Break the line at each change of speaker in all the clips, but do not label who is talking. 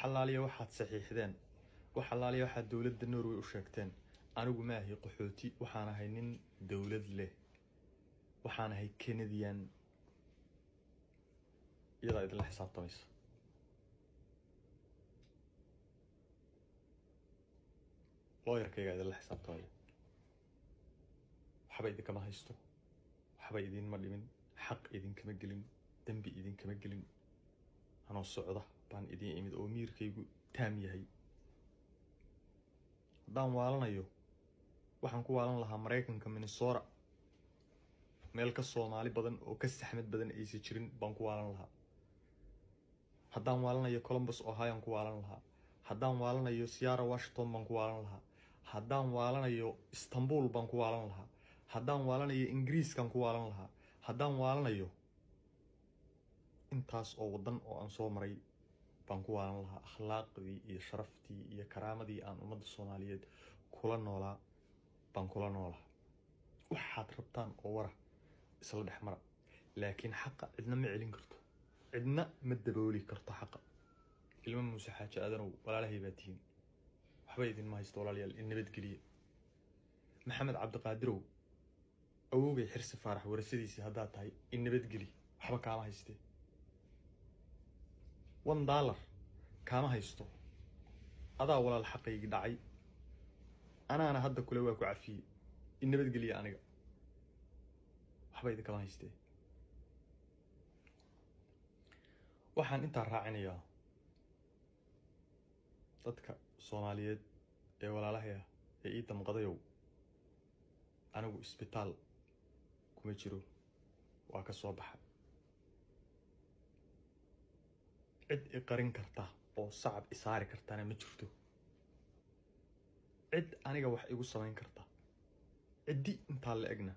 Allaaliya waxaad saxiixdeen, wax allaaliya waxaad dowladda Norway u sheegteen, anigu ma ahi qaxooti. Waxaan ahay nin dowlad leh, waxaan ahay Canadian. Iyadaa idinla xisaabtamaysa. Looyarkaygaa idinla xisaabtamaya. Waxba idinkama haysto, waxba idinma dhimin, xaq idinkama gelin, dembi idinkama gelin. Anoo socda baan idin imid oo miirkaygu taam yahay. Haddaan waalanayo, waxaan ku waalan lahaa Maraykanka, Minnesota. Meel ka Soomaali badan oo ka saxmad badan aysa jirin baan ku waalan lahaa. Haddaan waalanayo, Columbus, Ohio aan ku waalan lahaa. Haddaan waalanayo, Seattle, Washington baan ku waalan lahaa. Haddaan waalanayo, Istanbul baan ku waalan lahaa. Haddaan waalanayo, Ingiriiskaan ku waalan lahaa. Haddaan waalanayo, intaas oo wadan oo aan soo maray baan ku waalan lahaa. Akhlaaqdii iyo sharaftii iyo karaamadii aan ummadda Soomaaliyeed kula noolaa baan kula noolaa. Waxaad rabtaan oo wara isla dhex mara, laakiin xaqa cidna ma celin karto, cidna ma dabooli karto xaqa. Ilmo Muuse Xaaji Aadanow, walaalahay baa tihiin, waxba idinma haysto, walaalayaal, in nabadgeliya. Maxamed Cabdiqaadirow, awowgay Xirsi Faarax warasadiisii haddaad tahay, in nabadgeli. Waxba kaama haystee, $1 kaama haysto. Adaa walaal xaqaygii dhacay, anaana hadda kule waa ku cafiyey. In nabadgeliya, aniga waxba idinkama haystee. Waxaan intaa raacinayaa dadka Soomaaliyeed ee walaalahaya ee ii damqadayow, anigu isbitaal kuma jiro, waa ka soo baxay. Cid i qarin karta oo sacab isaari kartana ma jirto. Cid aniga wax igu samayn karta, ciddi intaa la egna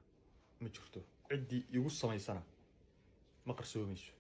ma jirto. Ciddii igu samaysana ma qarsoomayso.